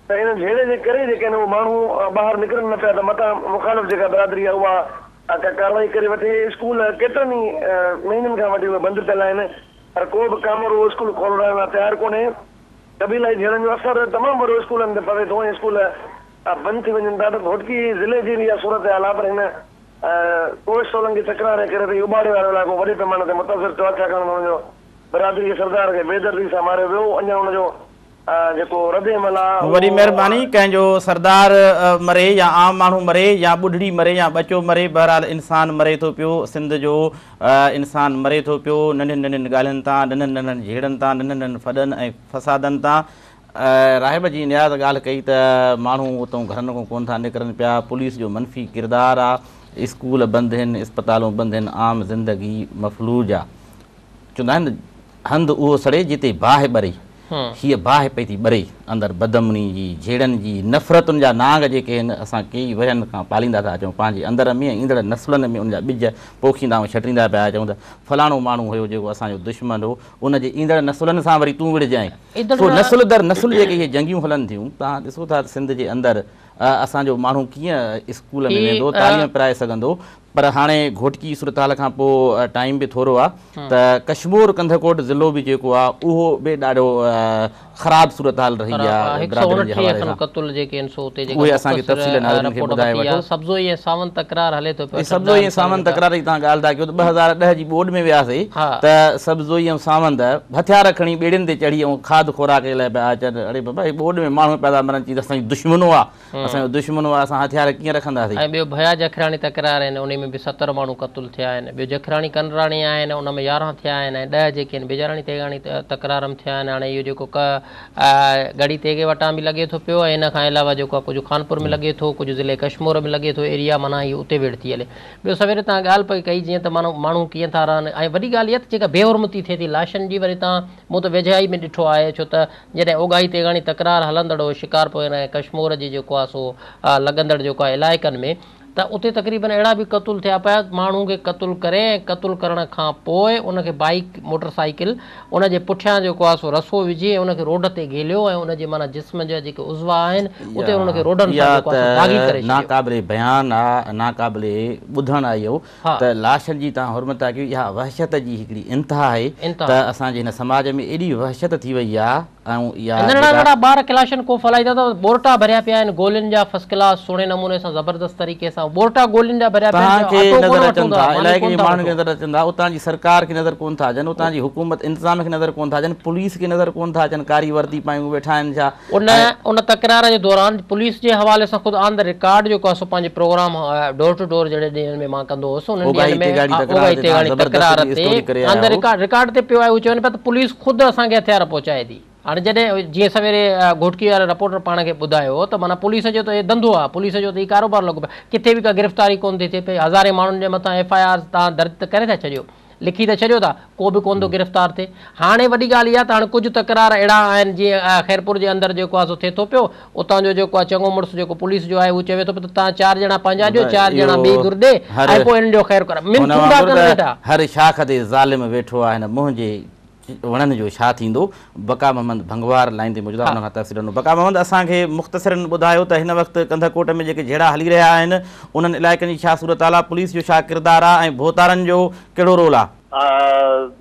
ته ان جهيڙي جي ڪري جيڪي آهن اهي ماڻهو ٻاهر نڪرن نه پيا ته متان مخالف جيڪا برادري آهي اها ڪا ڪارروائي ڪري وٺي. اسڪول ڪيترن ئي مهينن کان وٺي اهي بند پيل آهن پر ڪو به ڪامورو اسڪول کولرائڻ لاء تيار ڪونهي. قبيلائي جهيڙن جو اثر تمام وڏو اسڪولن تي پوي ٿو ۽ اسڪول بند ٿي وڃن ٿا ته گهوٽڪي ضلعي جي به اها صورتحال آهي پر هن ڪوش سولنگي تڪرار جي ڪري ته هي اٻاڙي وارو علائقو وڏي پيماني تي متاثر ٿيو آهي ڇاڪاڻ ته هن جو برادري جي سردار کي بيدردي سان ماريو ويو اڃا ان جو جيڪو رد عمل آهي وڏي اهو. مهرباني ڪنهن جو سردار مري يا عام ماڻهو مري يا ٻڍڙي مري يا ٻچو مري بهرحال انسان مري ٿو پيو سنڌ جو انسان مري ٿو پيو ننڍين ننڍين ڳالهين تان ننڍن ننڍن جهيڙن تان ننڍن ننڍن ڦڏن ۽ فسادن تان راهب جي نياز ڳالهه ڪئي ته ماڻهو اتئون گهرن کان ڪونه ٿا نڪرن پيا، پوليس جو منفي ڪردار آ، اسڪول بند هن، اسپتالون بند هن، عام زندگي مفلوج آ. چوندا آهن ته هنڌ اهو سڙي جتي باهه ٻري. هيء باهه پئي ٿي ٻري، اندر بدامني جي، جهيڙن جي، نفرتن جا نانگ جيڪي هن اسان ڪيئي ورهين کان پاليندا ٿا اچون، پنهنجي اندر ۾ ۽ ايندڙ نسلن ۾ ان جا ٻج پوکيندا ۽ ڇٽيندا پيا اچون ته فلاڻو ماڻهو هيو جيڪو اسان جو دشمن هو، ان جي ايندڙ نسلن سان وري تون وڙهجانء. سو نسل در نسل جيڪي اهي جنگيون هلن ٿيون، توهان ڏسو ٿا ته سنڌ جي اندر اسان جو ماڻهو ڪيئن اسڪول ۾ ويندو، تعليم پرائي سگهندو، پر هاڻي گهوٽڪي صورتحال کان پوء ٽائيم به ٿورو آ ته ڪشمور ڪنڌڪوٽ ضلعو به جيڪو آ اهو به ڏاڍو خراب صورتحال رهي آ برادرين جي حوالي سان. اهي اسان کي تفصيل ناظرين کي ٻڌائي وٺو. سبزوئي ۽ ساوند تڪرار هلي ٿو پيو. سبزوئي ۽ ساوند تڪرار جي توهان ڳالهه ٿا ڪيو ته 2010 جي ٻوڏ ۾ وياسي ته سبزوئي ۽ ساوند هٿيار کڻي ٻيڙين تي چڙهي ۽ کاڌ خوراڪ جي لاء پيا اچن. اڙي بابا هي ٻوڏ ۾ ماڻهو پيا ٿا مرن چي ته اسان جو دشمنو آ اسان جو دشمنو آ اسان هٿيار ڪيئن رکنداسين. ۽ ٻيو ڀيا جکراڻي تڪرار آهن انهي ۾ به 70 ماڻهو قتل ٿيا آهن ٻيو جکراڻي ڪنراڻي آهن ان ۾ 11 ٿيا آهن ۽ 10 جيڪي آهن بجاراڻي تيغاڻي تڪرار م ٿيا آهن هاڻي اهو جيڪو ڪ ڳڙهي تيغي وٽان به لڳي ٿو پيو ۽ ان کان علاوه جيڪو آهي ڪجهه خانپور ۾ لڳي ٿو ڪجهه ضلعي ڪشمور ۾ لڳي ٿو ايريا معنيٰ هي اتي ويڙهه ٿي هلي ٻيو سويري توهان ڳالهه پئي ڪئي جيئن ته معنيٰ ماڻهو ڪيئن ٿا رهن ۽ وڏي ڳالهه اها ته جيڪا بي حرمتي ٿئي ٿي لاشن جي وري توهان مون ته ويجهائي ۾ ڏٺو آهي ڇو ته جڏهن اوڳاهي تيغاڻي تڪرار هلندڙ هو شڪارپور ۽ ڪشمور جي جيڪو آهي سو لڳندڙ جيڪو آهي علائقن ۾ ته اتي تقريبن اهڙا به قتل ٿيا پيا ماڻهو کي قتل ڪري ۽ قتل ڪرڻ کان پوء ان کي بائيڪ موٽر سائيڪل ان جي پٺيان جيڪو آهي سو رسو وجهي ۽ ان کي روڊ تي گهيليو ۽ ان جي معنيٰ جسم جا جيڪي عضوا آهن اتي ان کي روڊن سان اها جيڪو آهي سو داغي ته ڪري ڇڏيو. ناقابل بيان آ ناقابل ٻڌڻ آ اهو ته لاشن جي توهان حرمت ٿا ڪيو اها وحشت جي هڪڙي انتها آهي ته اسان جي هن سماج ۾ ايڏي وحشت ٿي وئي آ ۽ اها ننڍڙا ننڍڙا ٻار ڪلاشن ڪوف هلائيندا ته ٻورٽا ڀريا پيا آهن گولين جا فرسٽ ڪلاس سهڻي نموني سان زبردست طريقي سان ٻورٽا گولين جا ڀريا پيا توهان آهن کي اٽو نظر ڪونه اچن وٺون ٿا ٿا ماني علائقي ڪونه جي ٿا ماڻهن کي وٺون. نظر اچن ٿا اتان جي سرڪار کي نظر ڪونه ٿا اچن اتان جي حڪومت انتظام کي نظر ڪونه ٿا اچن پوليس کي نظر ڪونه ٿا اچن ڪاري وردي پايون ويٺا آهن ڇا ان ان تڪرار جي دوران پوليس جي حوالي سان خود آن the record جيڪو آهي سو پنهنجي پروگرام ڊور ٽو ڊور جهڙي ڏينهن ۾ مان ڪندو هوس انهن ڏينهن ۾ اوڳاهي تيغاڙي تڪرار تي آن the record record تي پيو آهي هو چون پيا ته پوليس خود اسان کي هٿيار پهچائي ٿي هاڻي جڏهن جيئن سويري گهوٽڪي واري رپورٽر پاڻ کي ٻڌايو ته معنيٰ پوليس جو ته هي ڌنڌو آهي پوليس جو ته هي ڪاروبار لڳو پيو آهي ڪٿي به ڪا گرفتاري ڪونه ٿي ٿئي پئي هزارين ماڻهن جي مٿان ايف I آرز تان درج ته ڪري ٿا ڇڏيو لکي ته ڇڏيو ٿا، ڪو به ڪونه ٿو گرفتار ٿئي. هاڻي وڏي ڳالهه اها ته هاڻي ڪجهه تڪرار اهڙا آهن جيئن خيرپور جي اندر جيڪو آهي سو ٿئي ٿو پيو، اتان جو جيڪو آهي چڱو مڙس جيڪو پوليس جو آهي اهو چوي ٿو پيو ته توهان چار ڄڻا پنهنجا ڏيو، چار ڄڻا ٻي ڌر ڏي ۽ پوء انهن جو خير ڪرائي. هن منٿون ٿا وانگر ڪن ته ويٺا. هر شاخ تي ظالم ويٺو آهي هن منهنجي وڻن جو ڇا ٿيندو؟ بقا محمد ڀنگوار لائين تي موجود آهي ان کان تفصيل ڏنو. بقا محمد اسان کي مختصرن ٻڌايو ته هن وقت ڪنڌڪوٽ ۾ جيڪي جهيڙا هلي رهيا آهن انهن علائقن جي ڇا صورتحال آهي، پوليس جو ڇا ڪردار آهي ۽ ڀوتارن جو ڪهڙو رول آهي؟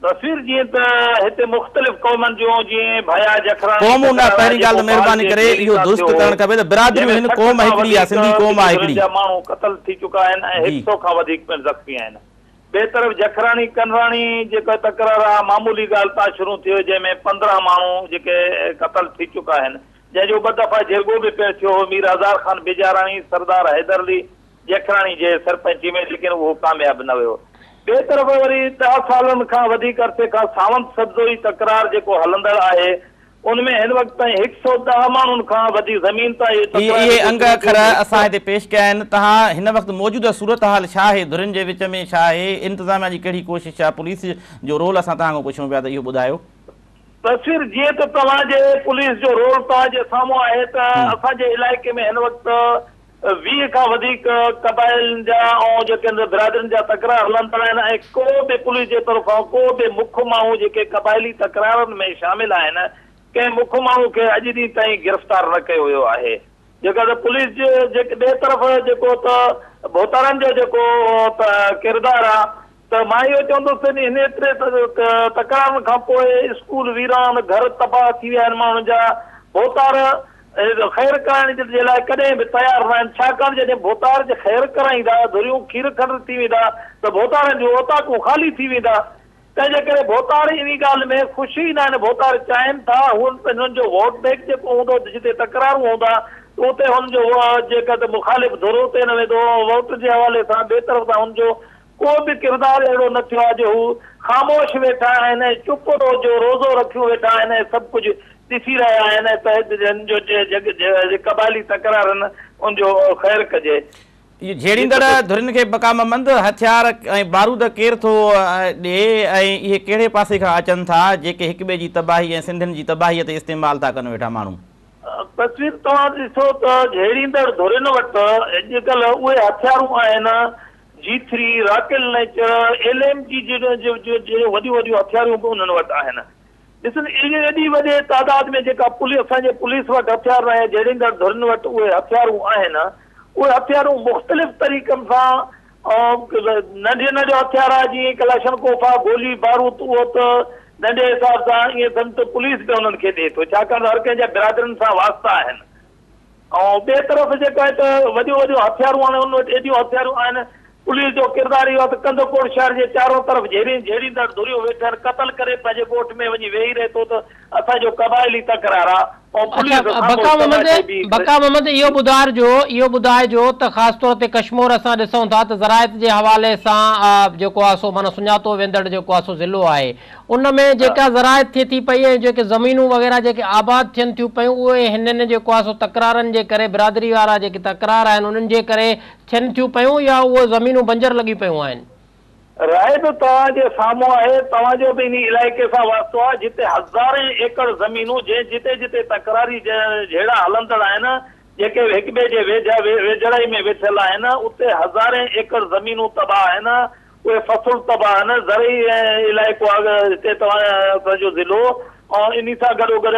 تصوير جيئن ته هتي مختلف قومن جون جيئن ڀيا جکراڻي قومون نه تڪرار آهي پهرين ڳالهه جيڪو ته مهرباني ٻال جي ڪري جهيڙي اهو سان درست ٿيو هو ڪرڻ کپي ته برادريون جنهن ۾ هن 60 قوم کان هڪڙي آهي وڌيڪ سنڌي قوم آهي ٻنهي ڌرين هڪڙي. جا ماڻهو قتل ٿي چڪا آهن ۽ جي. هڪ سئو کان وڌيڪ پڻ زخمي آهن. ٻئي طرف جکراڻي ڪنراڻي جيڪو تڪرار آ معمولي ڳالهه تان شروع ٿيو جنهن ۾ 15 ماڻهو جيڪي قتل ٿي چڪا آهن جنهن جو ٻه دفعا جرڳو به پڻ ٿيو هو مير هزار خان بجاراڻي سردار حيدر علي جکراڻي جي سرپئنچي ۾ ليڪن اهو ڪامياب نه ويو ٻئي طرف وري 10 سالن کان وڌيڪ عرصي کان ساونت سبزوئي تڪرار جيڪو هلندڙ آهي ان ۾ هن وقت تائين 110 ماڻهن کان وڌيڪ زمين تان اهي تڪرار اهي جيڪو انگ شروع ٿيو اکر ته هڪ اسان هتي پيش ڪيا آهن. توهان هن وقت موجوده صورتحال ڇا آهي، ڌرين جي وچ ۾ ڇا آهي، انتظاميا جي ڪهڙي ڪوشش آهي، پوليس جو رول اسان توهان کان پڇون پيا ته اهو ٻڌايو. تصوير جيئن ته توهان جي پوليس جو رول توهان جي سامهون آهي ته اسان جي علائقي ۾ هن وقت 20 کان وڌيڪ قبائلن جا ۽ جيڪي برادرين جا تڪرار هلندڙ آهن ۽ ڪو به پوليس جي طرفان ڪو به مک ماڻهو جيڪي قبائلي تڪرارن ۾ شامل آهن ڪنهن مک ماڻهو کي اڄ ڏينهن تائين گرفتار نه ڪيو ويو آهي. جيڪا ته پوليس جي ٻئي طرف جيڪو ته ڀوتارن جو جيڪو ته ڪردار آ ته مان اهو چوندس ته هن ايتري تڪرارن کان پوء اسڪول ويران، گهر تباهه ٿي ويا آهن ماڻهن جا، ڀوتار خير ڪرائڻ جي لاء ڪڏهن به تيار نه آهن، ڇاڪاڻ جڏهن ڀوتار خير ڪرائيندا، ڌريون کير کنڊ ٿي ويندا ته ڀوتارن جون اوطاقون خالي ٿي ويندا، تنهن جي ڪري ڀوتار انهي ڳالهه ۾ خوش ئي ناهن، ڀوتار چاهين ٿا هنن جو ووٽ بينڪ جيڪو هوندو جتي تڪرارون هوندا ته اتي هن جو جيڪا ته مخالف ڌر اتي نه ويندو، ووٽ جي حوالي سان ٻئي طرف سان هن جو ڪو به ڪردار اهڙو نه ٿيو آهي جو هو خاموش ويٺا آهن ۽ چپ جو روزو رکيون ويٺا آهن ۽ سڀ ڪجهه ڏسي رهيا آهن ۽ ته هن جو جيڪي قبائلي تڪرار آهن ان جو خير ڪجي. اهي جهيڙيندڙ ڌرين کي بقاممند هٿيار ۽ بارود ڪير ٿو ڏئي ۽ اهي ڪهڙي پاسي کان اچن ٿا جيڪي هڪٻئي جي تباهي ۽ سنڌين جي تباهي تي استعمال ٿا ڪن ويٺا ماڻهو. تصوير توهان ڏسو ته جهيڙيندڙ ڌرين وٽ اڄڪلهه اهي هٿيارون آهن G three, rocket launcher, L M G جهڙيون وڏيون وڏيون هٿياريون به انهن وٽ آهن. ڏسن ايڏي وڏي تعداد ۾ جيڪا پوليس اسان جي پوليس وٽ هٿيار ناهي جهيڙيندڙ ڌرين وٽ اهي هٿيارون آهن اهي هٿيارون مختلف طريقن سان ننڍي ننڍو هٿيار آهي جيئن ڪلاشن ڪوف آهي گولي بارود اهو ته ننڍي حساب سان ائين سمجهه ته پوليس به انهن کي ڏئي ٿو ڇاڪاڻ ته هر ڪنهن جا برادرين سان واسطا آهن. ۽ ٻئي طرف جيڪو آهي ته وڏيون وڏيون هٿيارون آهن انهن وٽ ايڏيون هٿيارون آهن پوليس جو ڪردار اهو آهي ته ڪنڌڪوٽ شهر جي چارون طرف جهيڙيندڙ ڌريون ويٺل قتل ڪري پنهنجي ڳوٺ ۾ وڃي ويهي رهي ٿو ته اسان جو قبائلي تڪرار آهي ۽ پوليس اڇا خاموش بقا محمد تماشي بيهي ڪري بقا محمد اهو ٻڌارجو اهو ٻڌائجو ته خاص طور تي ڪشمور اسان ڏسون ٿا ته زراعت جي حوالي سان جيڪو آهي سو معنيٰ سڃاتو ويندڙ جيڪو آهي سو ضلعو آهي ان ۾ جيڪا زراعت ٿئي ٿي پئي ۽ جيڪي زمينون وغيره جيڪي آباد ٿين ٿيون پيون اهي هنن جيڪو آهي سو تڪرارن جي ڪري برادري وارا جيڪي تڪرار آهن انهن جي ڪري ٿين ٿيون پيون يا اهي زمينون بنجر لڳيون پيون آهن. راء به توهان جي سامهون آهي، توهان جو به انهي علائقي سان واسطو آهي جتي هزارين ايڪڙ زمينون جنهن جتي جتي تڪراري جهيڙا هلندڙ آهن جيڪي هڪٻئي جي ويجها ويجهڙائي ۾ ويٺل آهن اتي هزارين ايڪڙ زمينون تباهه آهن اهي فصل تباهه آهن، زرعي علائقو آهي هتي توهان اسان جو ضلعو ۽ انهي سان گڏوگڏ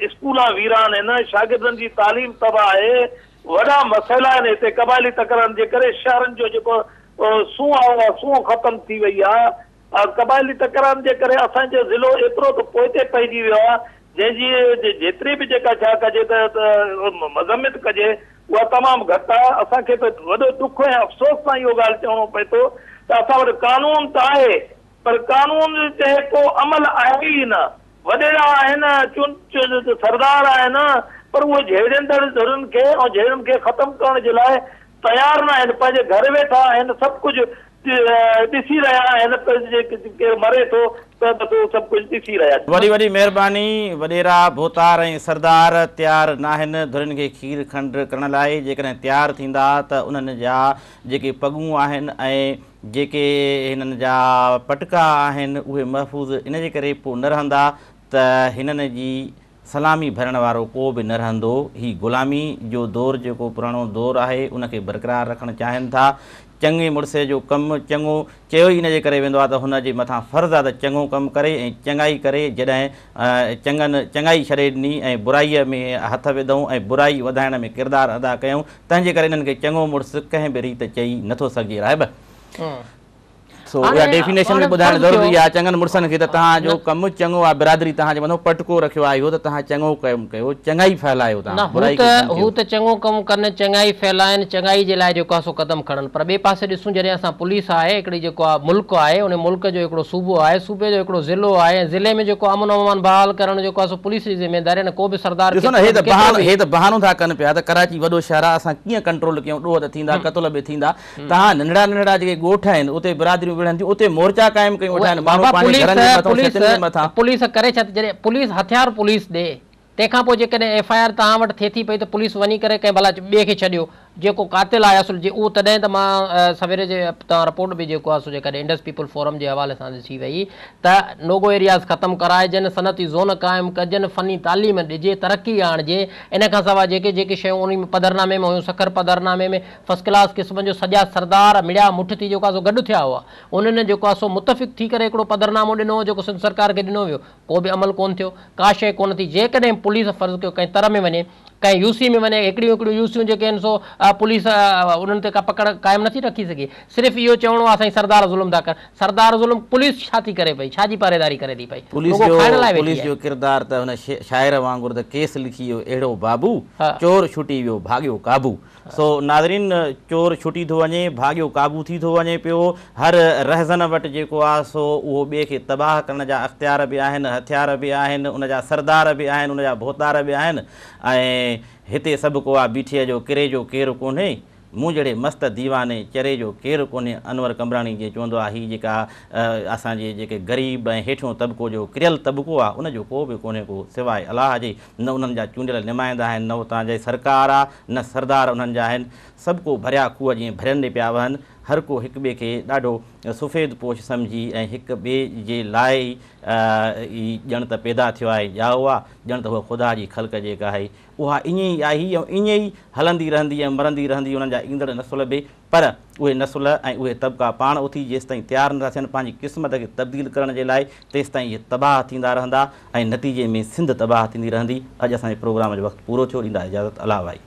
اسڪولان ويران آهن، شاگردن جي تعليم تباهه آهي، وڏا مسئلا آهن هتي قبائلي تڪرارن جي ڪري شهرن جو جيڪو سونهن آهي اها سونهن ختم ٿي وئي آهي، قبائلي تڪرارن جي ڪري اسان جو ضلعو ايترو ته پوئتي پئجي ويو آهي جنهن جي جيتري به جيڪا ڇا ڪجي ته مذمت ڪجي اها تمام گهٽ آهي، اسان کي ته وڏو ڏک ۽ افسوس سان اهو ڳالهه چوڻو پئي ٿو ته اسان وٽ قانون ته آهي پر قانون تي ڪو عمل آهي ئي نه، وڏيرا آهن، چون سردار آهن پر اهي جهيڙيندڙ ڌرين کي ۽ جهيڙن کي ختم ڪرڻ جي لاء تيار نه آهن، پنهنجي گهر ويٺا آهن سڀ ڪجهه ڏسي رهيا آهن ته ڪير مري ٿو ته بس اهو سڀ ڪجهه ڏسي رهيا آهن. وڏي وڏي مهرباني وڏيرا ڀوتار ۽ سردار تيار ناهن ڌرين کي کير کنڊ ڪرڻ لاء جيڪڏهن تيار ٿيندا ته انهن جا جيڪي پڳون آهن ۽ جيڪي هنن جا پٽڪا آهن اهي محفوظ ان جي ڪري پوء نه رهندا ته هنن جي سلامي ڀرڻ وارو ڪو به نه رهندو. هي غلامي جو دور جيڪو پراڻو دور آهي ان کي برقرار رکڻ چاهين ٿا. چڱي مڙسي جو ڪم چڱو چيو ئي ان جي ڪري ويندو آهي ته هن جي مٿان فرض آهي ته چڱو ڪم ڪري ۽ چڱائي ڪري. جڏهن چڱن چڱائي ڇڏي ڏني ۽ برائيء ۾ هٿ وڌئون ۽ برائي وڌائڻ ۾ ڪردار ادا ڪيائون تنهن جي ڪري انهن کي چڱو مڙس ڪنهن به ريت چئي نٿو سگهجي. راهب. سو اها ڊيفينيشن به ٻڌائڻ ضروري آهي چڱن مڙسن کي ته توهان جو ڪم چڱو آهي برادري توهان جي مٿان پٽڪو رکيو آهي اهو ته توهان چڱو ڪم ڪيو چڱائي ڦهلايو توهان برائي کي ڪونه ڪيو. هو ته چڱو ڪم ڪن چڱائي ڦهلائن چڱائي جي لاء جيڪو آهي سو قدم کڻن پر ٻئي پاسي ڏسون جڏهن اسان پوليس آهي هڪڙي جيڪو آهي ملڪ آهي ان ملڪ جو هڪڙو صوبو آهي صوبي جو هڪڙو ضلعو آهي ۽ ضلعي ۾ جيڪو امن امان بحال ڪرڻ جيڪو آهي سو پوليس جي ذميداري آهي نه ڪو به سردار ڏسو نه هي ته بهانو هي ته بهانو ٿا ڪن پيا ته ڪراچي وڏو شهر آهي اسان ڪيئن ڪنٽرول ڪيون ڏوهه ته ٿيندا قتل به ٿيندا توهان ننڍڙا ننڍڙا جيڪي ڳوٺ آهن اتي برادريون وڙهن ٿيون اتي مورچا قائم ڪيون ويٺا آهن ماڻهو پنهنجي گهرن جي مٿان ڇتن جي مٿان. پوليس ڪري ڇا ٿي جڏهن پوليس هٿيار پوليس ڏي تنهن کان پوء جيڪڏهن ايف I R توهان وٽ ٿئي ٿي پئي ته پوليس وڃي ڪري ڪنهن ڀلا ٻئي کي ڇڏيو جيڪو قاتل آهي اصل جي اهو تڏهن ته مان سويري جي تان رپورٽ به جيڪو آهي سو جيڪڏهن انڊس پيپل فورم جي حوالي سان ڏسي وئي ته نوگو ايرياز ختم ڪرائجن، صنعتي زون قائم ڪجن، فني تعليم ڏجي، ترقي آڻجي، ان کان سواء جيڪي جيڪي شيون انهي پڌرنامي ۾ هيون سکر پڌرنامي ۾ فرسٽ ڪلاس قسم جو سڄا سردار مڙيا مٺ ٿي جيڪو آهي سو گڏ ٿيا هئا انهن جيڪو آهي سو متفق ٿي ڪري هڪڙو پڌرنامو ڏنو هو جيڪو سنڌ سرڪار کي ڏنو ويو ڪو به عمل ڪونه ٿيو ڪا شيء ڪونه ٿي جيڪڏهن پوليس فرض ڪيو ڪنهن تر ۾ وڃي ڪنهن يو سي ۾ وڃي هڪڙيون هڪڙيون يو سيون جيڪي آهن سو پوليس انهن تي ڪا پڪڙ قائم نٿي رکي سگهي صرف اهو چوڻو آهي سائين سردار ظلم ٿا ڪن سردار ظلم پوليس ڇا ٿي ڪري پئي ڇا جي پهريداري ڪري ٿي پئي پوليس رڳو جو کائڻ لاء ويٺي پوليس آهي. جو ڪردار ته هن شاعر وانگر ته ڪيس لکي ويو اهڙو بابو چور ڇٽي ويو ڀاڳيو قابو سو ناظرين چور ڇٽي ٿو وڃي ڀاڳيو قابو ٿي ٿو وڃي پيو هر رهزن وٽ جيڪو آ سو اهو ٻئي کي تباهه ڪرڻ جا اختيار به آهن هٿيار به آهن ان جا سردار به آهن ان جا ڀوتار به آهن ۽ هتي سڀ ڪو آ بيٺي جو ڪري جو ڪير ڪونهي مون جهڙي مست ديواني چري جو ڪير ڪونهي انور قمبراڻي جيئن چوندو آ هي جيڪا اسان جي جيڪي غريب ۽ هيٺيون طبقو جو ڪريل طبقو آ ان جو ڪو به ڪونهي ڪو سواء الله جي نه انهن جا چونڊيل نمائندا آهن نه اتان جي سرڪار آ نه سردار انهن جا آهن سڀ ڪو ڀريا کوهه جيئن ڀرين ڏي پيا وهن هر ڪو هڪ ٻئي کي ڏاڍو سفيد پوش سمجهي ۽ هڪ ٻئي جي لاء ئي ڄڻ ته پيدا ٿيو آهي ڄائو آ ڄڻ ته هوء خدا جي خلق جيڪا آهي اها ائين ئي آهي ۽ ائين ئي هلندي رهندي ۽ مرندي رهندي انهن جا ايندڙ نسل به پر اهي نسل ۽ اهي طبقا پاڻ اٿي جيستائين تيار نٿا ٿين پنهنجي قسمت کي تبديل ڪرڻ جي لاء تيستائين اهي تباهه ٿيندا رهندا ۽ نتيجي ۾ سنڌ تباهه ٿيندي رهندي اڄ اسان جي پروگرام جو وقت پورو ٿيو ڏيندا اجازت الله وائي.